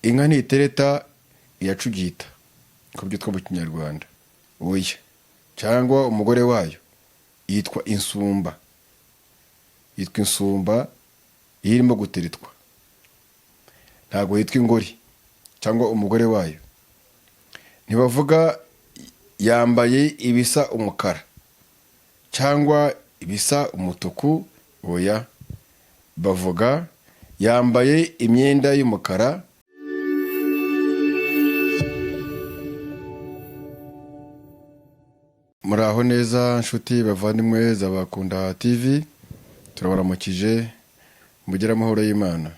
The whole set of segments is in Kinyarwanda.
Inka ntitereta iracugita, uko byitwa mu Kinyarwanda. Oya, cyangwa umugore wayo yitwa insumba, yitwa insumba iyo irimo guteretwa, ntabwo yitwa ingori cyangwa umugore wayo. Ntibavuga yambaye ibisa umukara cyangwa ibisa umutuku. Oya, bavuga yambaye imyenda y'umukara. Muraho neza nshuti bavandimwe za Bakunda TV, turabaramukije, mugire amahoro y'Imana.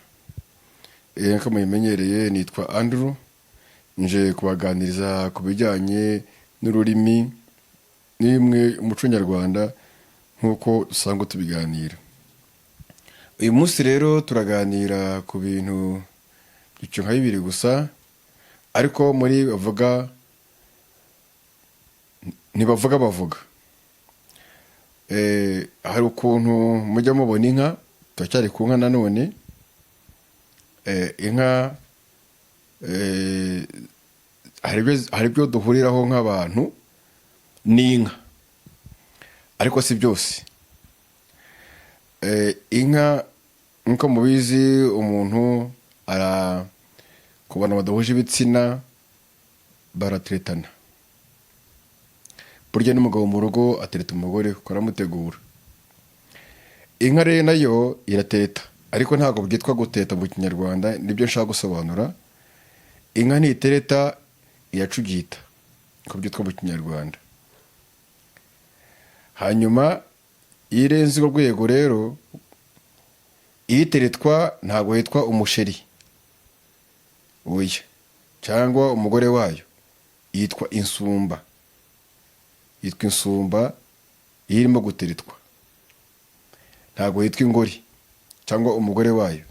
Nkuko mubimenyereye, nitwa Andrew, nje kubaganiriza ku bijyanye n'ururimi n'imwe umuco nyarwanda nk'uko dusanzwe tubiganira. Uyu munsi rero turaganira ku bintu byiciro nka bibiri gusa, ariko muri bavuga ntibavuga bavuga. Hari ukuntu mujya mubona inka, turacyari ku nka nanone. Inka hari ibyo duhuriraho nk'abantu n'inka, ariko si byose. Inka nk'uko mubizi, umuntu ara ku bantu badahuje ibitsina barateretana. Burya n'umugabo mu rugo atereta umugore kuko aramutegura. Inka rero nayo iratereta, ariko ntabwo byitwa guteta mu Kinyarwanda, nibyo nshaka gusobanura. Inka ntitereta iracugita, uko byitwa mu Kinyarwanda. Hanyuma iyo irenze urwo rwego rero, iyiteretwa ntabwo yitwa umusheri, oya, cyangwa umugore wayo yitwa insumba, yitwa insumba iyo irimo guteretwa, ntabwo yitwa ingori cyangwa umugore wayo.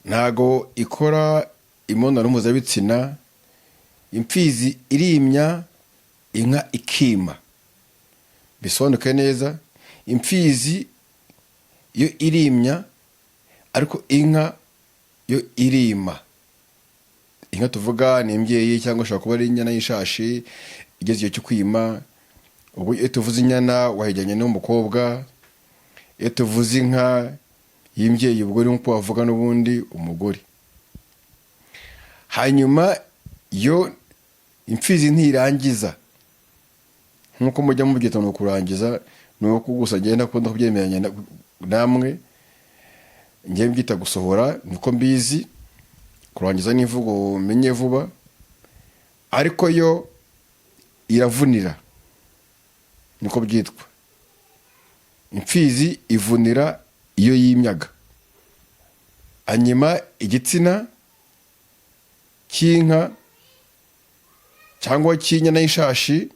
Ntabwo ikora imibonano mpuzabitsina. Imfizi irimya, inka ikima. Bisobanuke neza, imfizi yo irimya, ariko inka yo irima. Inka tuvuga ni imbyeyi, cyangwa ishobora kuba ari inyana y'ishashi igeze igihe cyo kwima. Ubu iyo tuvuze inyana wayijyanye n'umukobwa, iyo tuvuze inka y'imbyeyi ubwo ni nkuko wavuga n'ubundi umugore. Hanyuma yo imfizi ntirangiza nk'uko mujya mubyita ni ukurangiza, ni uko gusa ngenda akunda kubyemeranya namwe, ngiye mbyita gusohora, niko mbizi. Kurangiza n'imvugo menye vuba, ariko yo iravunira, niko byitwa. Imfizi ivunira iyo yimyaga. Hanyuma igitsina cy'inka cyangwa cy'inyana y'ishashi,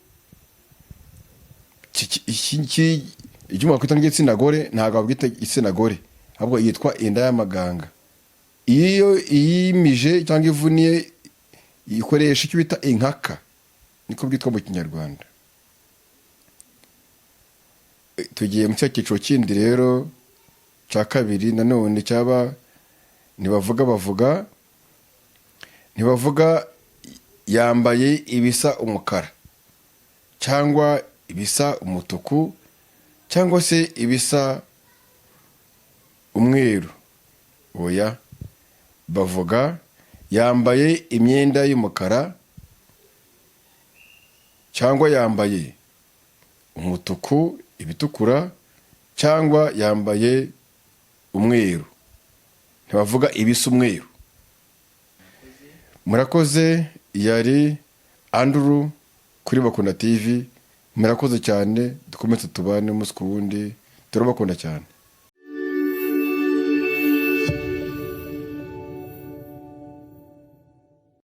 icyo wakwita nk'igitsina gore, ntabwo wakwita igitsina gore, ahubwo yitwa inda y'amaganga. Iyo iyimije cyangwa ivuniye ikoresha icyo bita inkaka, niko byitwa mu Kinyarwanda. Tugiye mu cya cyiciro kindi rero cya kabiri nanone cyaba ntibavuga bavuga. Ntibavuga yambaye ibisa umukara cyangwa ibisa umutuku cyangwa se ibisa umweru. Oya, bavuga yambaye imyenda y'umukara cyangwa yambaye umutuku, ibitukura, cyangwa yambaye umweru. Ntibavuga ibisa umweru. Murakoze, yari Andrew kuri Bakunda TV. Murakoze cyane, dukomeze tubane umunsi ku wundi, turabakunda cyane.